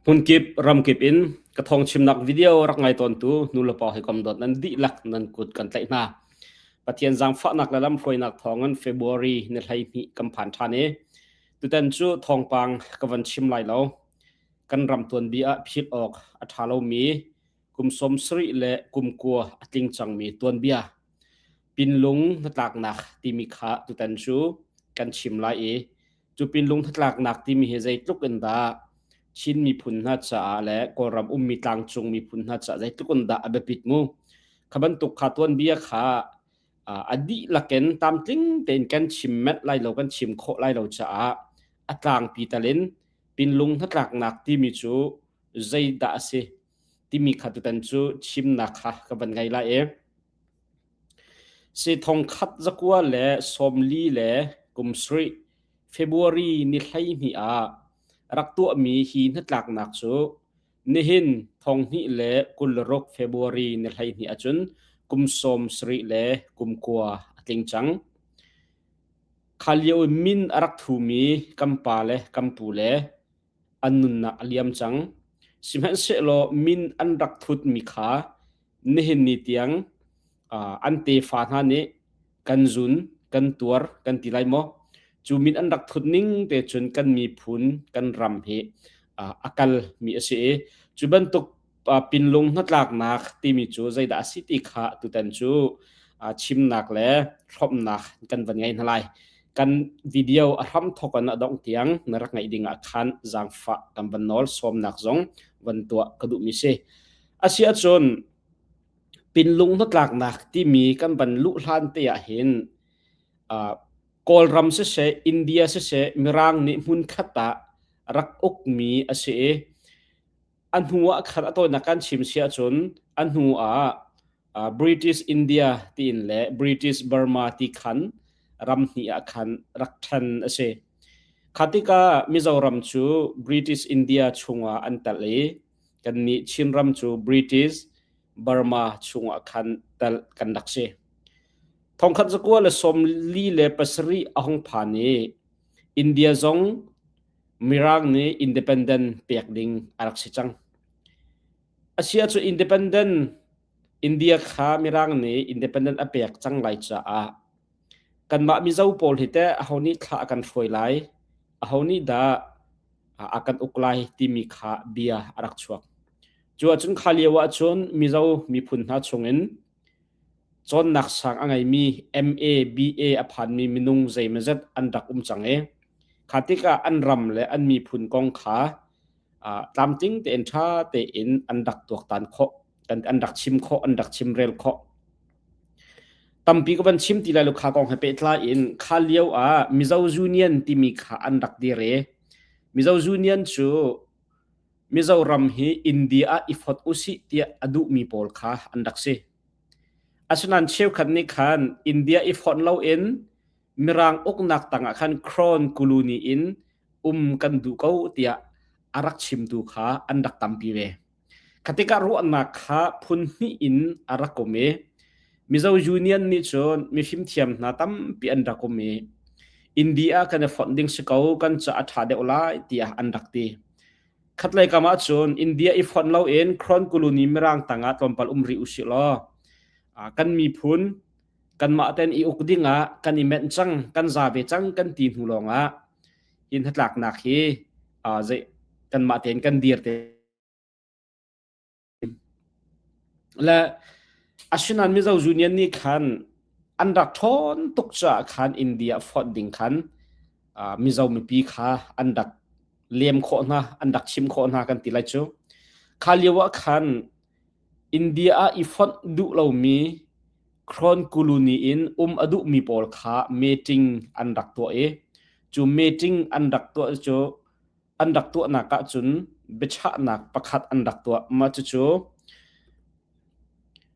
Hmunkip ramkip in ka thawngchimnak video rak ngai tawntu nulepa hawikom dawt nan dihlak nan kut kan tlaih hna. Pathian zaangfahnak le lamhruainak thawngin February ni 12 kan phan ṭhan i tutan cu thawngpang ka van chim lai lo. Kan ram tuanbia ah philh awk a ṭha lomi kum 70 le kum kua a tling cangmi tuanbia Pinlung hnatlaknak timi kha tutan cu kan chim lai i cu pinlung hnatlaknak timi hi zeitluk in dah Chin miphun hna caah le Kawlram ummi tlangcung miphun hna caah zeitluk in dah a biapit mu. Kha bantuk kha tuanbia kha a dihlak in tlamtling tein kan chim manh lai lo, kan chim khawh lai lo caah a tlangpi tal in pinlung hnatlaknak timi cu zeidah a si timi kha tutan cu chimnak kha ka van ngei lai i Si 1947 February ni 12 ah rak tuahmi hi hnatlaknak cu nihin 2026 February ni 12 ahcun kum 79 a tling cang. Kha lio i min a rak thumi kan pa le kan pu le an nunnak a liam cang. Sihmanhsehlaw min an rak thutmi kha nihin ni tiang an tefa hna nih kan zun, kan tuar kan ti lai maw? Cu min an rak thut ning te cun kan miphun, kan ram hi a kal mi a si i cu bantuk pinlung hnatlaknak timi cu zeidah a si ti kha tutan cu chimnak le hrawmhnak kan van ngei hna lai. Kan video a hram thawk in a dongh tiang na rak ngaih ding ah khan zaangfah kan van nawl sawmnak zong van tuah ka duhmi si. Asi ahcun pinlung hnatlaknak timi kan van luh hlan te ah hin Kawlram siseh, India siseh, Mirang nih hmunkhat ah rak ukmi a si i a hnu ah khan a tawinak kan chim si ahcun a hnu ah British India tiin le British Burma ti khan ram hnih ah khan rak ṭhen a si. Kha tikah Mizoram cu British India chungah an telh i kannih Chinram cu British Burma chungah khan telh kan rak si. 1947 a hung phan i India zong Mirang nih independent pek ding a rak si cang. Asia cu independent India kha Mirang nih independent a pek cang lai caah kanmah Mizo pawl hi teh aho nih thla a kan hruai lai, aho nih dah a kan uk lai timi kha bia a rak chuak. Cu ahcun kha lio ahcun Mizo miphun hna chungin cawnnak sang a ngeimi MA, BA a phanmi minung zeimawzat an rak um cang i kha tikah an ram le an miphun kong kha tlamtling tein ṭha tein an rak tuaktan khawh, an rak chim khawh, an rak chimrel khawh. Tampi ka van chim ti lai lo kha kong he pehtlai in kha lio ah Mizo Union timi kha an rak dir i Mizo Union cu Mizoram hi India ah i fot usih tiah a duhmi pawl kha an rak si. Asinain cheukhat nih khan India i fonh loin Mirang uknak tangah khan Crown Colony in um kan duh ko tiah a rak chimtu kha an rak tampi ve. Khatikah ruahnak kha phun hnih in a rak um i Mizo Union nih cun mifimthiam hna tampi an rak um i India kan i fonh ding si ko kan ca a ṭha deuh lai tiah an rak ti. Khatlei kam ah cun India i fonh loin Crown Colony Mirang tangah tlawmpal um rih usih law kan miphun kanmah ten i uk ding ah kan i menh cang kan za ve cang kan ti hnu lawngah hi hnatlaknak hi zei kanmah tein kan dir te le asinain Mizo Union nih khan an rak ṭhawn tuk caah khan India fonh ding khan Mizo mipi kha an rak lem khawh hna an rak chim khawh hna kan ti lai cu kha lio ah khan India ah i fonh duh lomi Crown Colony in um a duhmi pawl kha meeting an rak tuah i cu meeting an rak tuah cu an rak tuahnak ahcun biachahnak pakhat an rak tuah. Mah cucu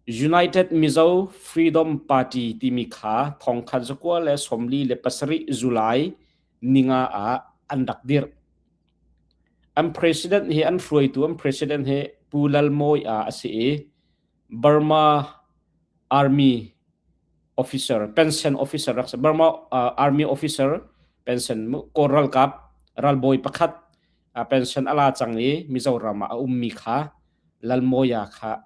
United Mizo Freedom Party timi kha 1947 July ninga ah an rak dirh. An president hi an hruaitu an president hi Pu Lal Mawi a a si i Burma Army officer pension officer rak si Burma Army officer pension Kawl ralkap ralbawi pakhat Pension a la cang i Mizoram ah a ummi kha Lalmawia kha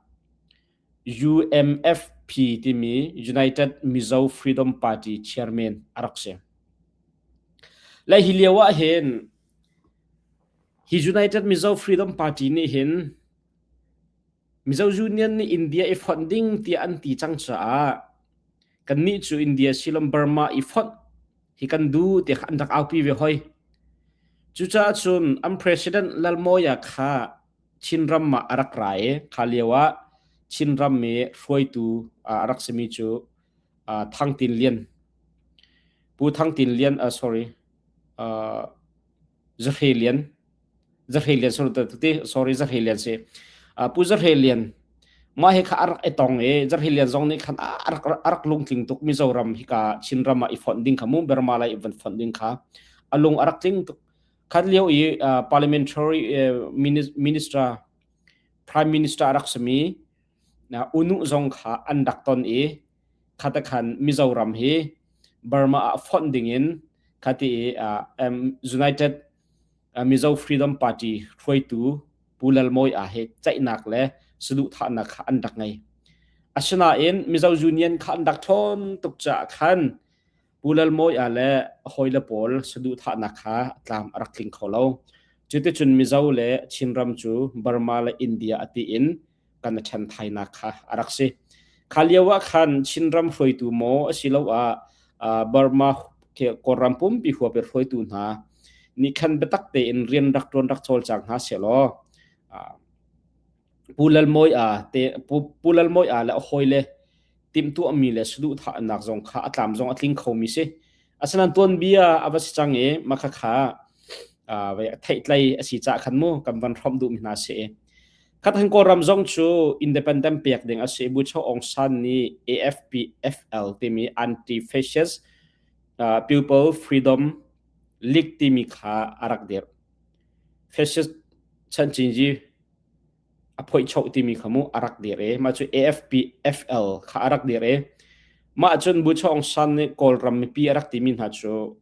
UMFP timi United Mizo Freedom Party chairman a rak si. Le hi lio ah hin hi United Mizo Freedom Party nih hin Mizo Union nih India i fonh ding tiah an ti cang caah kannih cu India silom Burma i fonh hi kan duh tiah an rak aupi ve hoi. Cucaah cun an president Lalmawia kha Chinram ah a rak ra i kha lio ah Chinram i hruaitu a rak simi cu Thang Tin Lian Pu Thang Tin Lian sorry Zahre Lian Zahre Lian sorry sorry Zahre Lian si Pu Zahre Lian mah he kha a rak i tong i Zahre Lian zong nih khan a rak a rak lungtling tuk Mizoram hika Chinram ah i fonh ding kha mu Burma lai i van fonh ding kha a lung a rak tling tuk Khat lio i parliamentary minister prime minister a rak simi Unu zong kha an rak ton i khata khan Mizoram hi Burma ah fonh dingin khati i United Mizo Freedom Party hruaitu Pu Lalmawi ah he ceihnak le saduhthahnak kha an rak ngei. Asinain Mizo Union kha an rak ṭhawn tuk caah khan Pu Lalmawia le a hawile pawl saduhthahnak kha tlam a rak tling kho lo. Cuticun Mizo le Chinram cu Burma le India a tiin kan i ṭhen thainak kha a rak si. Kha lio ah khan Chinram hruaitu maw asiloah Burma Kawlram pumpi huap i hruaitu hna nih khan biatak tein rian rak ṭuan rak cawlcang hna sehlaw Pu Lalmawia te Pu Lalmawia le a hawile timhtuahmi le saduhthahnak zong kha a tlam zong a tling khomi si. Asinain tuanbia a va si cang i mah kha theihtlei a si caah khan mu kan van hrawmh duhmi hna si. Khathan Kawlram zong cu independent pek ding a si. Bucho Aung San nih AFPFL timi Anti-Fascist People Freedom League timi kha a rak dirh. Fascist Chan Cin a phoihchoh timi kha mu a rak dir i mah cu AFPFL kha a rak dir i mah cun Bu Aung San nih Kawlram mipi a rak timi hna cu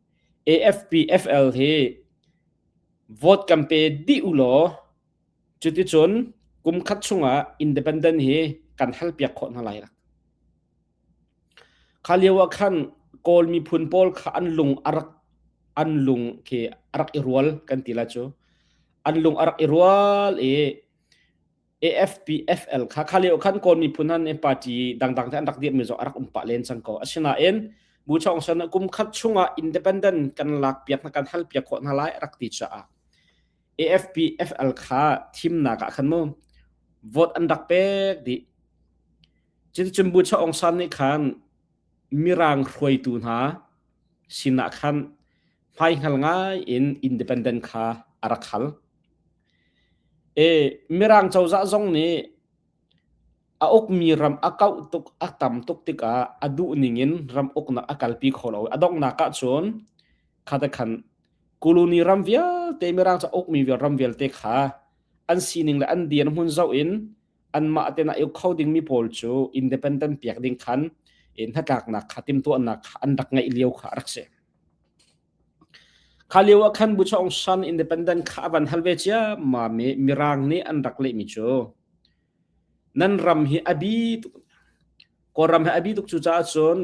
AFPFL hi vote kan pe dih u law cuticun kum khat chungah independent hi kan halpiak khawh hna lai rak. Kha lio ah khan Kawl miphun pawl kha an lung a rak an lung khi a rak i rual kan ti lai cu. An lung a rak i rual i AFPFL kha kha lio khan Kawl miphun han party dangdang te an rak dirhmi zong a rak um pah len cang ko. Asinain Bu Chong San kum khat chungah independent kan lak piak hna kan hal piak khawh hna lai a rak ti caah AFPFL kha thimnak ah khan mu vote an rak pek dih. Cuticun Bucha Aung San nih khan Mirang hruaitu hna sinah khan hmaihngal ngai in independent kha a rak hal. E, Mirang cozah zong nih a ukmi ram a kauh tuk a tam tuk tikah a duh ningin ram uknak a kalpi kho lo. A donghnak ahcun khate khan Kuluni ram vialte Mirang ca ukmi ram vialte kha an sining le an dirhmun zoh in anmah ten a uk kho dingmi pawl cu independent piak ding khan hnatlaknak kha timtuahnak kha an rak ngeih lio kha a rak si. Kha lio ah khan Bu Aung San independent kha a van hal ve ciammam i Mirang nih an rak lehmi cu nan ram hi a bi tuk Kawlram hi a bi tuk cu caah cun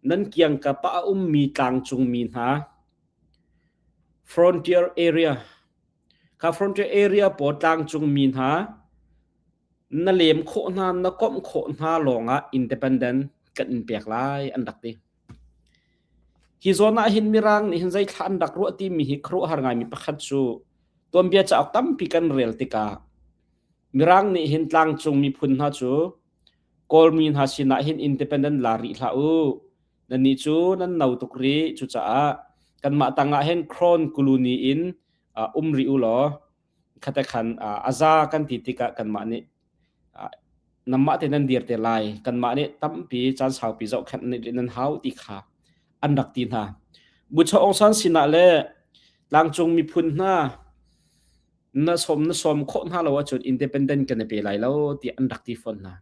nan kiangkap ah a ummi tlangcungmi hna frontier area Kha frontier area pawl tlangcungmi hna na lem khawh hna, na komh khawh hna lawngah independent kan in pek lai an rak ti. Hi zawn ah hin Mirang nih hin zeithla an rak ruah timi hi khuaruahhar ngaimi pakhat cu tuanbia cauk tampi kan rel tikah Mirang nih hin tlangcung miphun hna cu Kawlmi hna sinah hin independent la rih hlah u. Nannih cu nan no tuk rih. Cucaah kanmah tangah hin Crown Colony in um rih u law khate khan a za kan ti tikah kanmah nih nanmah te nan dir te lai. Kanmah nih tampi caan saupi zohkhenh nan hau ti kha an rak ti hna. Bucho Aung San sinah le tlangcung miphun hna na sawm na sawm khawh hna lo ahcun independent kan i pe lai lo tiah an rak ti fawn hna.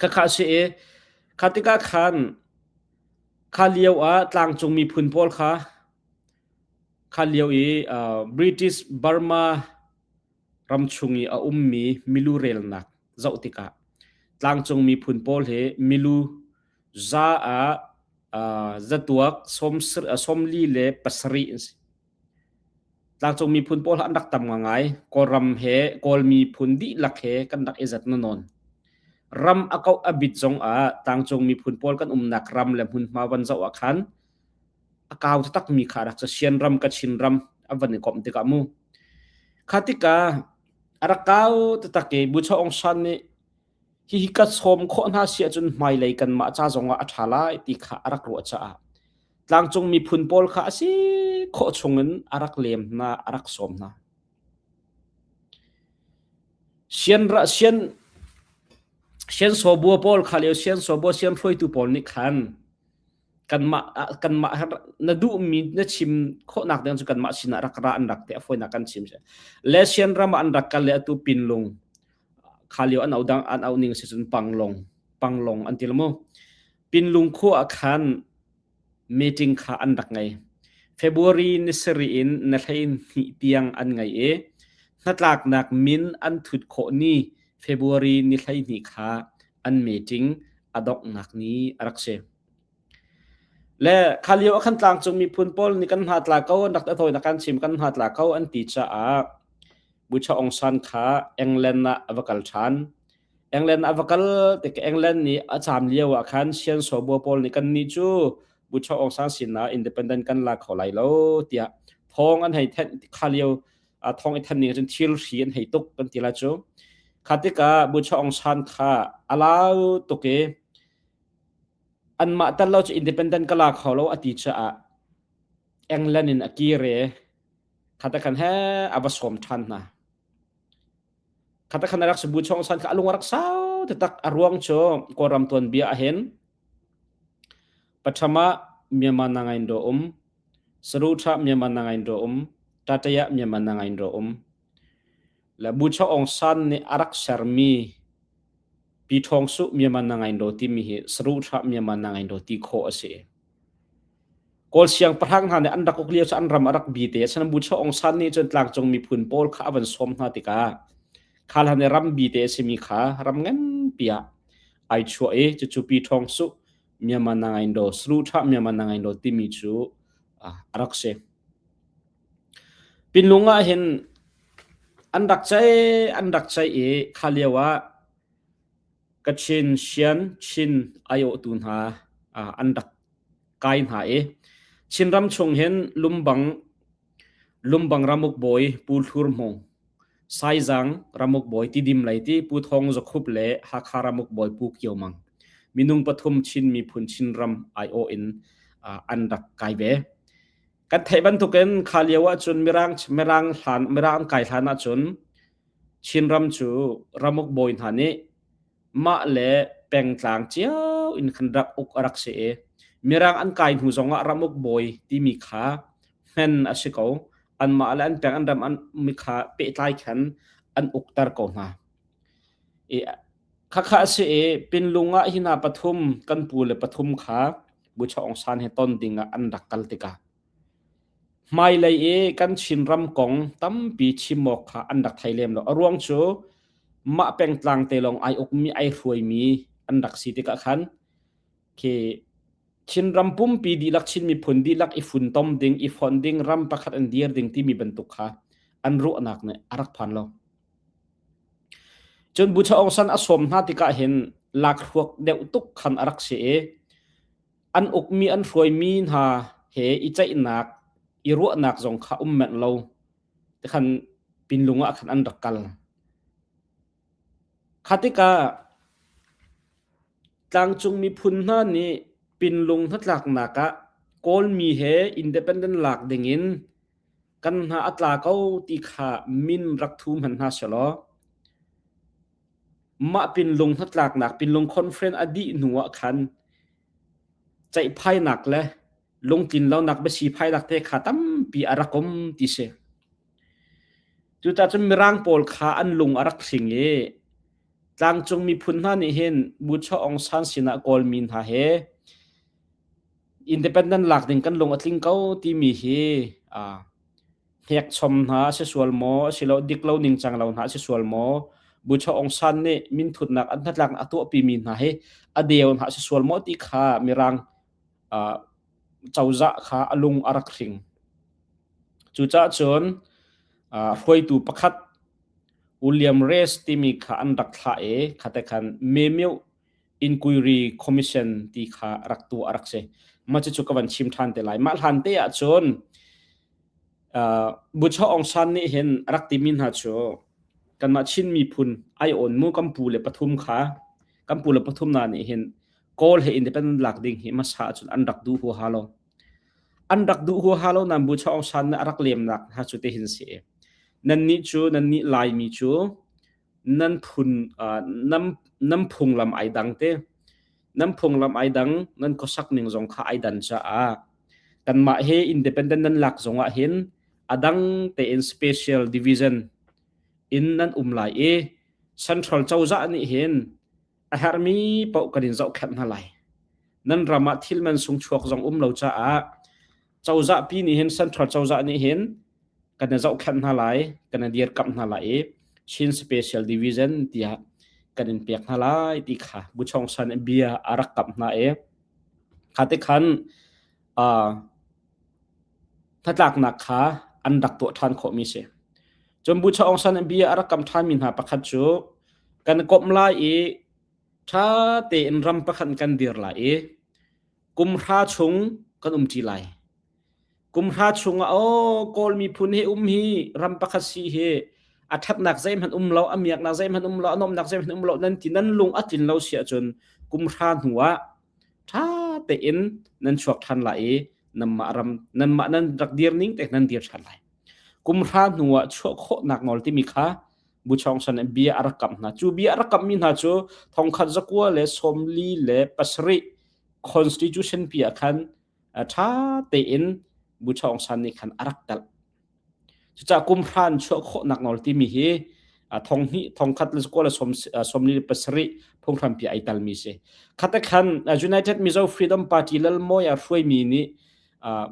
Khakha si i kha tikah khan kha lio ah tlangcung miphun pawl kha. Kha lio i British Burma ram chung i a ummi milu relnak zoh tikah tlangcung miphun pawl hi milu za ah zatuak 47 an si. Tlangcung miphun pawl an rak tam ngai. Kawlram he Kawl miphun dihlak he kan rak i zat nawn. Ram a kauh a bit zong ah tlangcung miphun pawl kan umnak ram le hmunhma van zoh ah khan a kau taktak mi kha rak Sian ram Kachin ram a van i komh tikah mu. Kha tikah a rak kau taktak i Bucha Aung San nih hihi ka sawm khawh hna si ahcun hmailei kanmah ca zongah a ṭha lai ti kha a rak ruah caah tlangcung miphun pawl kha a si khawh chungin a rak lem hna, a rak sawm hna. Sian sian sian sawbua pawl kha lio sian sawbua sian hruaitu pawl nih khan kanmah kanmah na duhmi na chim khawhnak ding cu kanmah sinah rak ra an rak te a fawinak kan chim le sian ram ah an rak kal le atu pinlung kha lio an au dang an au ning si cun panglong panglong an ti lo pinlung khua ah khan meeting kha an rak ngei February ni sarih in na hlei hnih tiang an ngei i hnatlaknak min an thut khawh ni February ni 12 kha an meeting a donghnak ni a rak si. Le kha lio ah khan tlangcung miphun pawl nih kan hna tla ko an rak thawinak kan chim kan hna tla ko an ti caah Bucha Aung San kha England ah a va kal ṭhan. England ah a va kal tik England nih a caam lio ah khan Sian Sobua pawl nih kannih cu Bucha Aung San sinah independent kan la kho lai lo tiah thawng an hei thenh kha lio thawng i thanh ning cun thil hri an hei tuk kan ti lai cu. Kha tikah Bucha Aung San kha a lau tuk i anmah tal lo cu independent ka la kho lo a ti caah England in a kir i khata khan he a va sawm ṭhan hna. Khata khan a rak si Bucha Aung San kha a lung a rak sau taktak a ruang cu Kawlram tuanbia ahhin Pathama Myanmar nangain do um Sarutha Myanmar nangain do um Tataya Myanmar nangain do um le Bucha Aung San nih a rak sermi Pi Thawng Su Myanmar nangain do timi hi Sarutha Myanmar nangain do ti khawh a si. Kawl siangpahrang hna nih an rak uk lio cu an ram a rak bi te. Asinain Bucha Aung San nih cun tlangcung miphun pawl kha a van sawm hna tikah kha hlan i ram bi te a simi kha ram nganpi ah ai chuah i cucu Pi Thawng Su Myanmar Nangain Do Saluhthah Myanmar Nangain Do timi cu a rak si. Pinlung ah hin an rak ceih an rak ceih i kha lio ah Kachin Shan Chin aiawhtu hna an rak kai hna i Chinram chung hin Lumbang Lumbang ramuk bawi Pu Thlur Hmung, Saizang ramuk bawi Tidim lei ti Pu Thawng Za Khup le Hakha ramuk bawi Pu Kio Mang minung pathum Chin miphun Chinram aiawh in an rak kai ve. Kan theih bantukin kha lio ahcun Mirang Mirang hlan Mirang an kai hlan ahcun Chinram cu ramuk bawi hna nih mah le pengtlang cio in khan rak uk a rak si i Mirang an kai hnu zongah ramuk bawi timi kha hmen a si ko. Anmah le an peng an ram an mi kha pehtlai khan an ukter ko hna. I khakha a si i Pinlung ah hi hna pathum kan pu le pathum kha Bucha Aung San he ton ding ah an rak kal tikah Hmailei i kan Chinram kong tampi chim awk kha an rak thei lem lo. A ruang cu mah pengtlang te lawng ai ukmi ai hruaimi an rak si tikah khan khi Chinram pumpi dihlak Chin miphun dihlak i funtom ding, i fonh ding, ram pakhat an dir ding timi bantuk kha an ruahnak nih a rak phan lo. Cun Bucha Aung San a sawm hna tikah hin lakhruak deuh tuk khan a rak si i an ukmi an hruaimi hna he i ceihnak i ruahnak zong kha um manh lo tikhan pinlung ah khan an rak kal. Kha tikah tlangcung miphun hna nih pinlung hnatlaknak ah Kawlmi he independent lak dingin kan hna a tla ko ti kha min rak thu hmanh hna selaw Mah pinlung hnatlaknak pinlung conference a dih hnu ah khan ceihphainak le lungtlin lonak biasiphainak te kha tampi a rak um ti si. Cucaah cun Mirang pawl kha an lung a rak hring i tlangcung miphun hna nih hin Bucha Aung San sinah Kawlmi hna he independent lak ding kan lung a tling ko timi hi aa. Hnekchom hna a si sual maw, asilo dik lo ningcang lo hna a si sual maw, Bucha Aung San nih minthutnak an hnatlaknak a tuahpimi hna hi a deu hna a si sual maw ti kha Mirang cozah kha a lung a rak hring. Cucaah cun hruaitu pakhat William Race timi kha an rak thlah i khate khan Memyo Inquiry Commission ti kha rak tuah a rak si. Mah cucu ka van chim ṭhan te lai. Mah hlan te ah cun Bucha Aung San nih hin a rak timi hna cu kanmah Chin miphun ai awn mu kan pu le pathum kha kan pu le pathum hna nih hin Kawl he independent lak ding hi hmasa ahcun an rak duh huaha lo. An rak duh huaha lo nain Bucha Aung San nih a rak lemnak hna cu ti hin si. Nannih cu nannih Laimi cu nan phun nan nan phunglam ai dang te. Nan phunglam ai dang, nan khuasak ning zong kha ai dan caah kanmah he independent nan lak zong ah hin a dang tein special division in nan um lai i central cozah nih hin a herhmi paoh kan in zohkhenh hna lai. Nan ram ah thil man sung chuak zong um lo caah cozah pi nih hin central cozah nih hin kan i zohkhenh hna lai, kan i dirkamh hna lai i Chin Special Division tiah kan in pek hna lai ti kha Buchong San bia a rak kamh hna i kha te khan uh, hnatlaknak kha an rak tuah ṭhan khawhmi si. Cun Bu Chaung San bia a rak kam ṭhanmi hna pakhat cu kan komh lai i ṭha tein ram pakhat kan dir lai i kum hra chung kan umṭi lai. Kum hra chungah aw Kawl miphun hi um hi ram pakhat si hi a ṭhatnak zeihmanh um lo, a miaknak zeihmanh um lo, a nuamhnak zeihmanh um lo nan ti nan lung a tlin lo si ahcun kum hra hnu ah ṭha tein nan chuak ṭhan lai i nanmah ram nanmah nan rak dir ning te nan dir ṭhan lai. Kum hra hnu ah chuah khawhnak nawl timi kha Buchawng San in bia a rak kamh hna. Cu bia a rak kamhmi hna cu thongkhat 1947 Constitution pi ah khan ṭha tein Buchawng San nih khan a rak telh. Cucaah kum hra in chuah khawhnak nawl timi hi thong hnih thong khat le zakua le sawm sawmli le pasarih phunghrampi ai talmi si. Khate khan United Mizo Freedom Party Lalmawi a hruaimi nih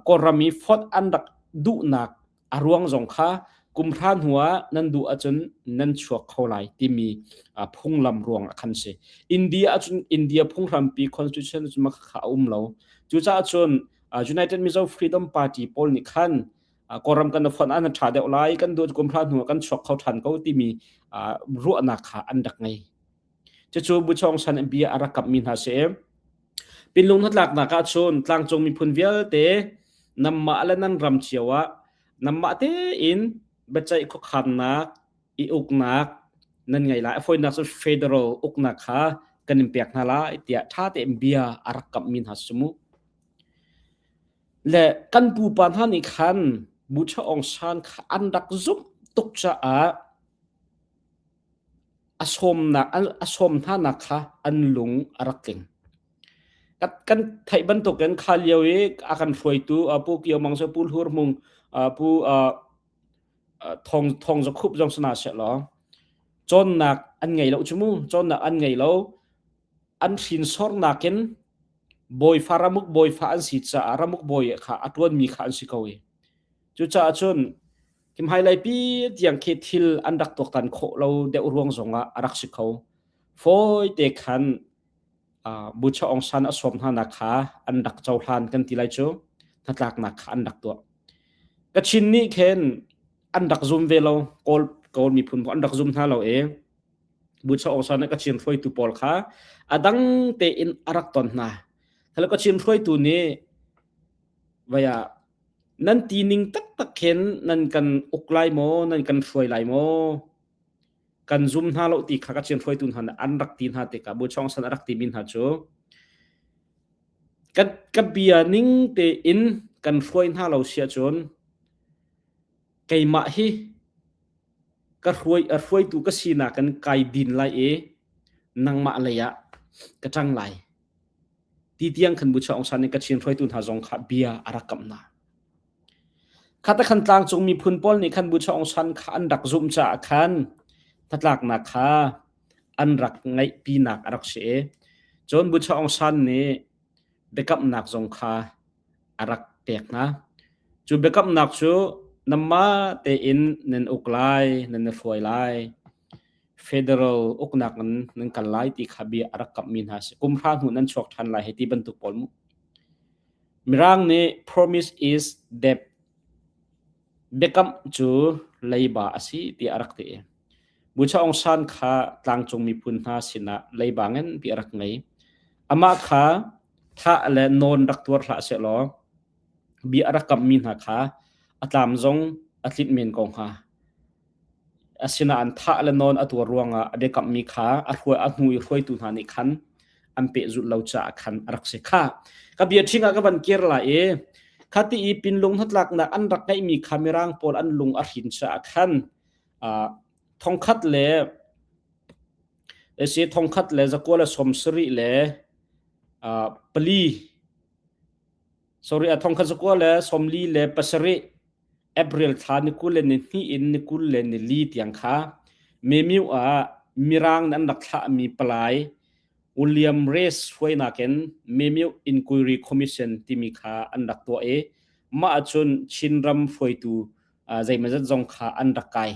Kawlram i fonh an rak duhnak a ruang zong kha kum hra hnu ah nan duh ahcun nan chuak kho lai timi phunglam ruang ah khan si. India ahcun India phunghrampi constitution cun mah kha a um lo. Cucaah cun United Mizo Freedom Party pawl nih khan Kawlram kan fonh ah na ṭha deuh lai, kan duh kum hra hnu ah kan chuak kho ṭhan ko timi ruahnak kha an rak ngei. Cucu Buchawng San bia a rak kamhmi hna si. Pinlung hnatlaknak ahcun tlangcung miphun vialte nanmah le nan ram cio ah nanmah tein biaceih khuakhannak, i uknak nan ngei lai. A fawinak cu federal uknak kha kan in pek hna lai tiah ṭha tein bia a rak kamhmi hna si mu. Le kan pupa hna nih khan Bucha Aung San kha an rak zumh tuk caah a sawmnak a sawm hnanak kha an lung a rak tling. Kan theih bantukin kha lio i a kan hruaitu Pu Kio Mang Pu Hlur Hmung Pu Thong Thong Za Khup zong sana seh law cawnnak an ngei lo cu mu cawnnak an ngei lo an hrinsornak in bawifa ramuk bawifa an si caah ramuk bawi kha a ṭuanmi kha an si ko i cucaah cun Hmailei pi tiang khi thil an rak tuaktan khawh lo deuh ruang zongah a rak si kho. Fawite khan Bucha Aung San a sawm hna nak kha an rak cohlan kan ti lai cu hnatlaknak kha an rak tuah. Kachin nih khin an rak zum ve lo Kawl Kawl miphun an rak zum hna lo i Bucha Aung San nih Kachin hruaitu pawl kha a dang tein a rak ton hna. Khala Kachin hruaitu nih vaya Nan tining taktak khin nan kan uk lai maw, nan kan hruai lai maw? Kan zum hna lo ti kha Kachin hruaitu hna nih an rak ti hna tikah Buchawng San a rak timi hna cu kan, ka bia ning tein kan hruai hna lo si ahcun keimah hi ka hruai, a hruaitu ka sinak in kai din lai i nangmah lei ah ka ṭang lai. Ti tiang khan Bucha Aung San nih Kachin hruaitu hna zong kha bia a rak kamh hna. Khata khan tlangcung miphun pawl nih khan Bucha Aung San kha an rak zumh caah khan hnatlaknak kha an rak ngaihpinak a rak si i cun Bucha Aung San nih biakamnak zong kha a rak pek hna. Cu biakamnak cu. Nanmah tein nan uk lai, nan i hruai lai. Federal uknak in nan kal lai ti kha bia a rak kamhmi hna a si. Kum hra hnu nan chuak ṭhan lai hei ti bantuk pawl mu. Mirang nih promise is debt. Biakamh cu leiba a si tiah a rak ti. Bucha Aung San kha tlangcung miphun hna sinah leiba nganpi a rak ngei. Amah kha thah le nawn rak tuar hlah sehlaw bia a rak kamhmi hna kha a tlam zong a tlinh men ko hnga. Asinain thah le nawn a tuar ruangah a biakamhmi kha a hruai a hnu i hruaitu hna nih khan an pehzulh lo caah khan a rak si. Kha ka bia ṭhing ah ka van kir lai i khati i pinlung hnatlaknak an rak ngeihmi kha Mirang pawl an lung a hrin caah khan thongkhat le si thongkhat le zakua le 74 le pali sorry a thongkhat zakua le 47 April thla ni 20 le ni hnih in ni 24 tiang kha Memyu ah Mirang nih an rak thlahmi palai William Race hruainak in Memyu Inquiry Commission timi kha an rak tuah i mah ahcun Chinram hruaitu zeimawzat zong kha an rak kai.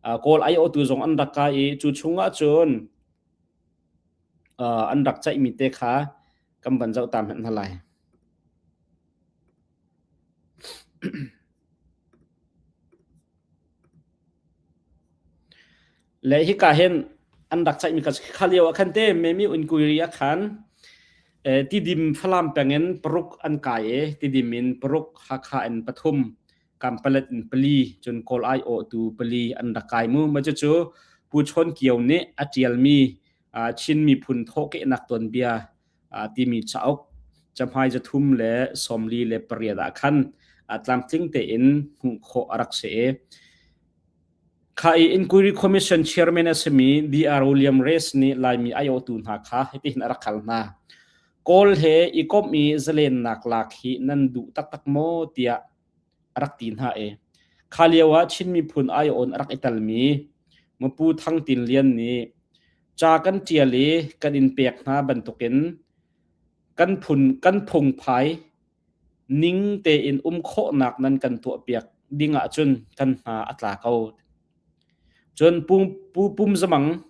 Kawl aiawhtu zong an rak kai i cu chungah cun an rak ceihmi te kha kan van zoh ta hmanh hna lai. Le hika hin an rak ceihmi kha kha lio ah khan te Memi Inquiry ah khan Tidim Falam peng in paruk an kai i Tidim in paruk Hakha in pathum Kampalet in pali cun Kawl aiawhtu pali an rak kai mu. Mah cucu Pu Chawn Kio nih a ṭialmi Chin miphun thawhkehnak tuanbia timi cauk cahmai 348 ah khan tlamtling tein hmuh khawh a rak si i kha i Inquiry Commission chairman a simi DR. William Race nih Laimi aiawhtu hna kha hitihin a rak hal hna. Kawl he i komh i zalennak lak hi nan duh taktak maw tiah a rak ti hna i kha lio ah Chin miphun aiawn a rak i telmi Mapu Thang Tin Lian nih ca kan ṭial i kan in pek hna bantukin kan phun kan phungphai ning tein um khawhnak nan kan tuahpiak ding ahcun kan hna a tla ko. Cun pu, pu pum zamang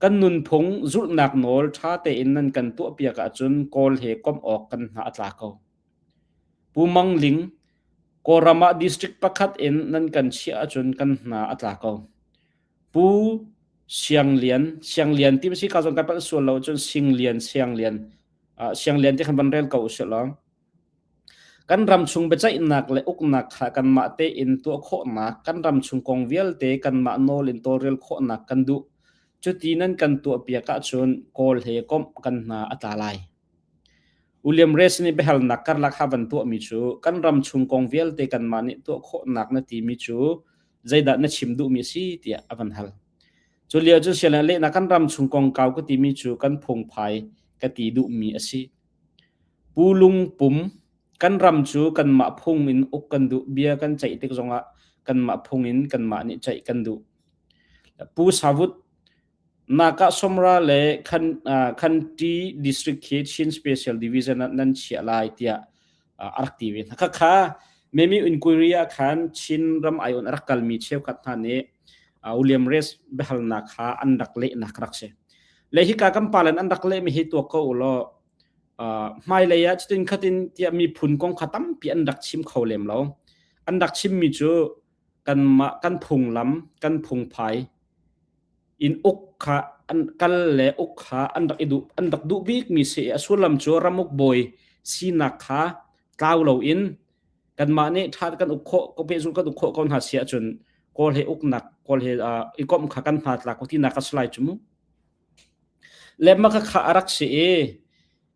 kan nunphung zulhnak nawl ṭha tein nan kan tuahpiak ahcun Kawl he komh awk kan hna a tla ko. Pu Mang Ling, Kawlram ah district pakhat in nan kan chiah ahcun kan hna a tla ko. Pu Siang Lian, Siang Lian ti si ka zong kai palh sual lo cun Sing Lian, Siang Lian, Siang Lian ti khan van rel ko usih law. Kan ram chung biaceihnak le uknak kha kanmah tein tuah khawhnak, kan ram chung kong vialte kanmah nawl in tawlrel khawhnak kan duh. Cuti nan kan tuahpiak ahcun Kawl he komh kan hna a tla lai. William Race nih biahalnak karlak ha van tuahmi cu kan ram chung kong vialte kanmah nih tuah khawhnak na timi cu zeidah na chim duhmi a si tiah a van hal. Cu lio cu sian lehnak kan ram chung kongkau ka timi cu kan phungphai ka ti duhmi a si. Pu Lung Pum kan ram cu kanmah phung in uk kan duh bia kan ceih tik zongah kanmah phung in kanmah nih ceih kan duh. Pu Savut Naka Somra le Khan, uh, Khanti District khi Chin Special Division ah nan chiah lai tiah a rak ti ve hna. Khakha Memi inquiry ah khan Chin ram aion a rak kalmi cheukhat hna nih William Race biahalnak kha an rak lehnak rak si. Le hika kan palen an rak lehmi hi tuak ko ulaw hmailei ah cutin khatin tiah miphun kong kha tampi an rak chim kho lem lo. An rak chimmi cu kanmah kan phunglam, kan phungphai in uk kha an kal le uk kha an rak i duh an rak duh bikmi si i a sullam cu ramuk bawi sinak kha tlau loin kanmah nih ṭha kan uk khawh ko pehzulh kan uk khawh ko hna si ahcun Kawl he uknak Kawl he i komh kha kan hna tlak ko tinak a si lai cu mu. Le mah kha a rak si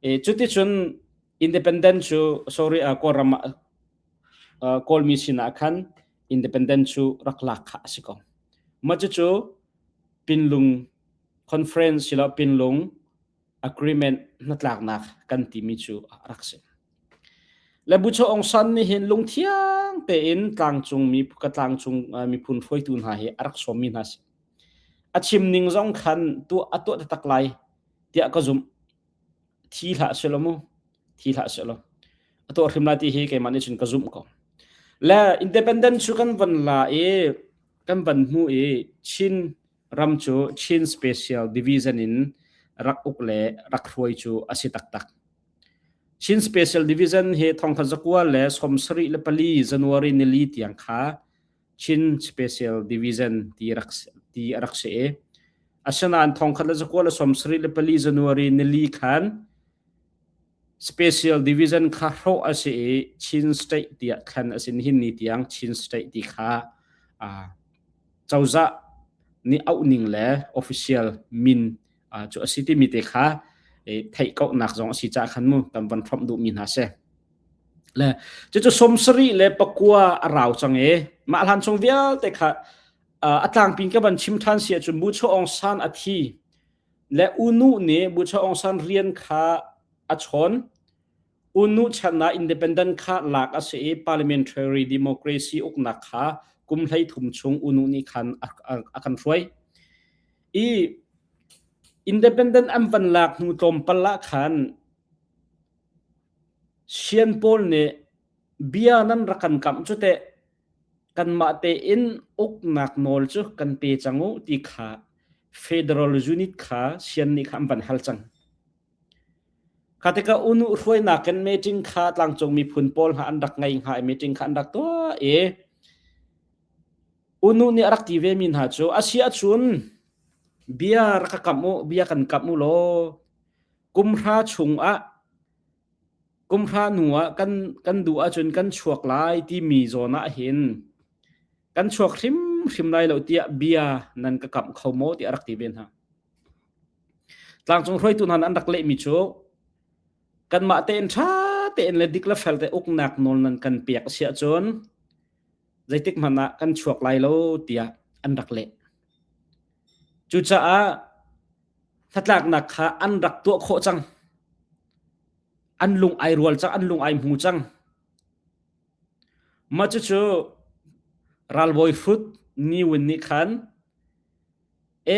i cuticun independent cu sorry Kawlram ah Kawlmi sinah khan independent cu rak lak kha a si ko. Mah cucu Pinlung Conference silo Pinlung Agreement hnatlaknak kan timi cu a rak si. Le Bucho Aung San nih hin lungthiang tein tlangcung mi ka tlangcung miphun hruaitu hna hi a rak sawmmi hna si. A chim ning zong khan tuah a tuah taktak lai tiah ka zumh. Thi hlah selaw mu, thi hlah selaw. A tuah hrim lai ti hi keimah nih cun ka zumh ko. Le independent cu kan van la i kan van hmu i Chin ram cu Chin Special Division in rak uk le rak hruai cu a si taktak. Chin Special Division hi thongkhat 1974 January nili tiang kha Chin Special Division ti rak ti a rak si i asinain 1974 January nili khan Special Division kha hrawh a si i Chin State tiah thlen a si. Nihin ni tiang Chin State ti kha cozah nih auh ning le official min cu a si timi te kha theih kohnak zong a si caah khan mu kan van hrawmh duhmi hna si. Le cucu 79 a rau cang i mah hlan chung vialte kha a tlangpin ka van chim ṭhan si ahcun Bu Chaw Aung San a thi le U Nu nih Bu Chaw Aung San rian kha a chawn. U Nu chan ah independent kha lak a si i parliamentary democracy uknak kha kum 13 chung U Nu nih khan a kan hruai. I independent an van lak hnu tlawmpal ah khan Sian pawl nih bia nan rak kan kamh cu teh kanmah tein uknak nawl cu kan pe cang u ti kha federal unit kha sian nih kha an van hal cang. Kha tikah unu hruainak in meeting kha tlangcung miphun pawl hna an rak ngei hnga i meeting kha an rak tuah i unu nih a rak ti ve mi hna cu a si ahcun bia rak ka kamh u bia kan kamh u law kumhra chung ah kumhra hnu ah kan kan duh ahcun kan chuak lai timi zawn ah hin kan chuak hrimhrim lai lo tiah bia nan ka kamh kho maw tiah a rak ti ve hna. Tlangcung hruaitu hna an rak lehmi cu kanmah tein ṭha tein le dik le fel te uknak nawl nan kan pek a si ahcun zeitik hmanh ah kan chuak lai lo tiah an rak leh. Cucaah hnatlaknak kha an rak tuah khawh cang. An lung ai rual cang, an lung ai hmu cang. Mah cucu ralbawi hrut Ni Win nih khan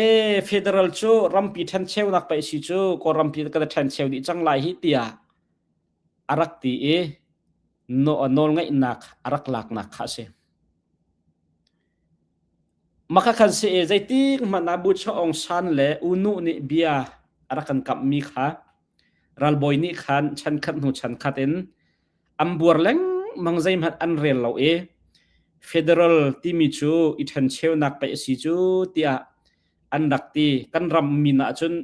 e federal cu rampi ṭhencheunak pei si cu Kawlrampi kan ṭhencheu dih cang lai hi tiah a rak ti i nawlngeihnak a rak laknak kha a si. Maka khan si i zeitik hmanh ah Bu Chaw Aung San le U Nu nih bia a rak kan kamhmi kha ralbawi nih khan chankhat hnu chankhat in an buar lengmang zeihmanh an rel lo i federal timi cu i ṭhencheunak pei a si cu tiah an rak ti. Kan ram min ahcun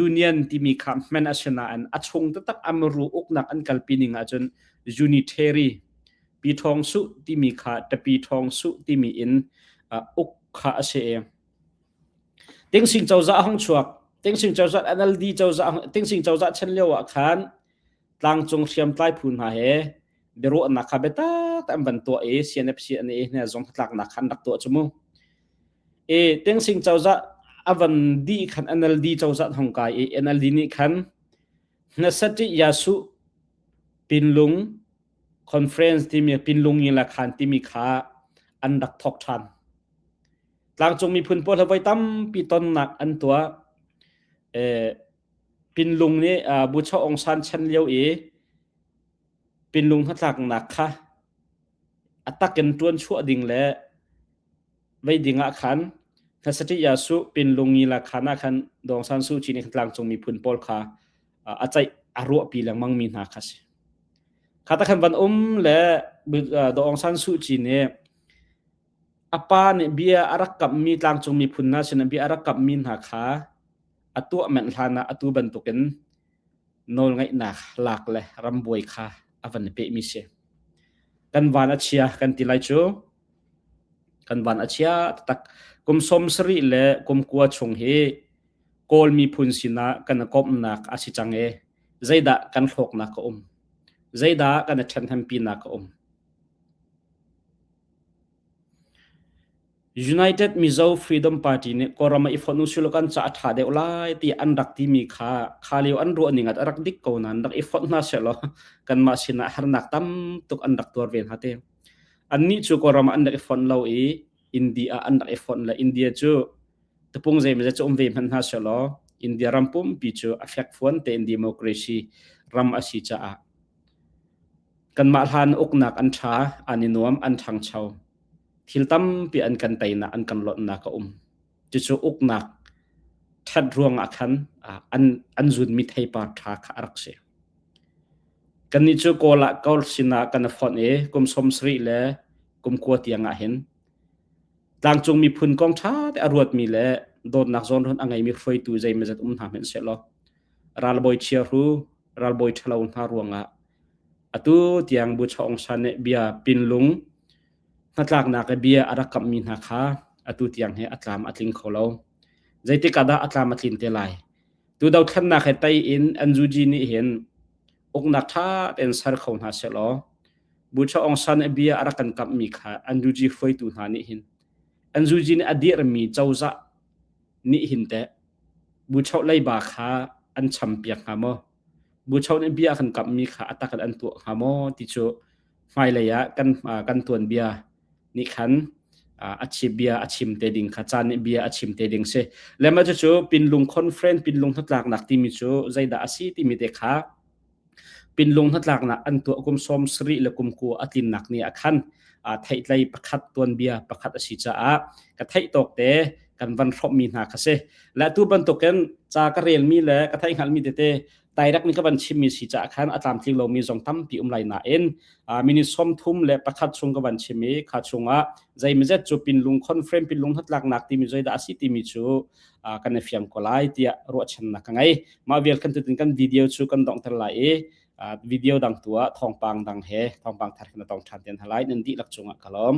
union timi kha hman a si nain a chung taktak a muru uknak an kalpi ning ahcun unitary pi ṭhawng suh timi kha ṭapi ṭhawng suh timi in uk kha a si i Tingsing cozah a hung chuak. Tingsing cozah NLD cozah Tingsing cozah chan lio ah khan tlangcung hriamtlai phu hna he biaruahnak kha biatak an van tuah i CNFC an i hna zong tlaknak kha an rak tuah cu mu. I Tingsing cozah a van dih khan NLD cozah hong kai i NLD nih khan Hnasati Yasu Pinlung Conference timi Pinlung i la khan timi kha an rak thawk ṭhan. Tlangcung miphun pawl he voi tampi tonnak an tuah. Pinlung nih Bucho Aung San chan lio i Pinlung hnatlaknak kha a takin ṭuan chuah ding le vei ding ah khan Hnasati Yasu Pinlung i la khan ah khan Daw Aung San Suu Kyi nih tlangcung miphun pawl kha a ceih a ruahpi lengmang mi hna kha si. Kha ta khan van um le Daw Aung San Suu Kyi nih a pa nih bia a rak kamhmi tlangcung miphun hna sinah bia a rak kamhmi hna kha a tuah manh hlan ah atu bantukin nawlngeihnak lak le rambuai kha a van i pehmi si. Kan van a chia kan ti lai cu. Kan van a chia taktak. Kum 70 le kum kua chung hi Kawl miphun sinah kan i komhnak a si cang i zeidah kan hlawknak a um? Zeidah kan i ṭhenhnempinak a um? United Mizo Freedom Party nih Kawlram ah i fonh usih law kan ca a ṭha deuh lai ti an rak timi kha kha lio an ruah ning ah a rak dik ko nain rak i fonh hna sehlaw kanmah sinah harnak tam tuk an rak tuar ve hna te. Annih cu Kawlram ah an rak i fonh lo i India ah an rak i fonh le India cu tapung zeimawzat cu um ve hmanh hna sehlaw India ram pumpi cu a fekfuan tein democracy ram a si caah. Kanmah hlan uknak an ṭha, an i nuam, an ṭhangcho. Thil tampi an kan teinak, an kan lonhnak a um. Cucu uknak ṭhat ruangah khan an, an zunmi theipar ṭha kha a rak si. Kannih cu Kawl ah Kawl sinah kan i fonh i kum 70 le kum kua tiang ah hin tlangcung miphun kong ṭha te a ruatmi le dawtnak zawnruan a ngeimi hruaitu zeimawzat um hna hmanh sehlaw ralbawi chiahru, ralbawi ṭhalo hna ruangah atu tiang Bucha Aung San nih bia pinlung hnatlaknak i bia a rak kamhmi hna kha atu tiang hi a tlam a tling kho lo. Zeitik ah dah a tlam a tlin te lai? Tu dothlennak he tei in NUG nih hin uknak ṭha tein ser kho hna sehlaw Bucha Aung San i bia a rak kan kamhmi kha NUG hruaitu hna nih hin NUG nih a dirhmi cozah nih hin teh Buchoh leiba kha an champiak hnga maw? Buchoh nih bia a kan kamhmi kha a tak in an tuah hnga maw ti cu hmailei ah kan kan tuanbia nih khan a chim bia a chim te ding kha caan nih bia a chim te ding si. Le mah cucu Pinlung Conference Pinlung hnatlaknak timi cu zeidah a si timi te kha Pinlung hnatlaknak an tuah kum 70 le kum kua a tlinnak ni ah khan theihtlei pakhat tuanbia pakhat a si caah ka theih tawk te kan van hrawmhmi hna kha si. Le atu bantukin ca ka relmi le ka theih hngalhmi tete direct nih ka van chimmi si caah khan a tlamtling lomi zong tampi um lai nain minute 31 chung ka van chim i kha chungah zeimazet cu pinlung conference pinlung hnatlaknak timi zeidah a si timi cu kan i fiang ko lai tiah ruahchannak ka ngei. Mah vial kan tutin kan video cu kan donghter lai i video dang tu ah thawngpang dang he thawngpang thar kan tong ṭhan ten halai nan dihlak cungah ka lawm.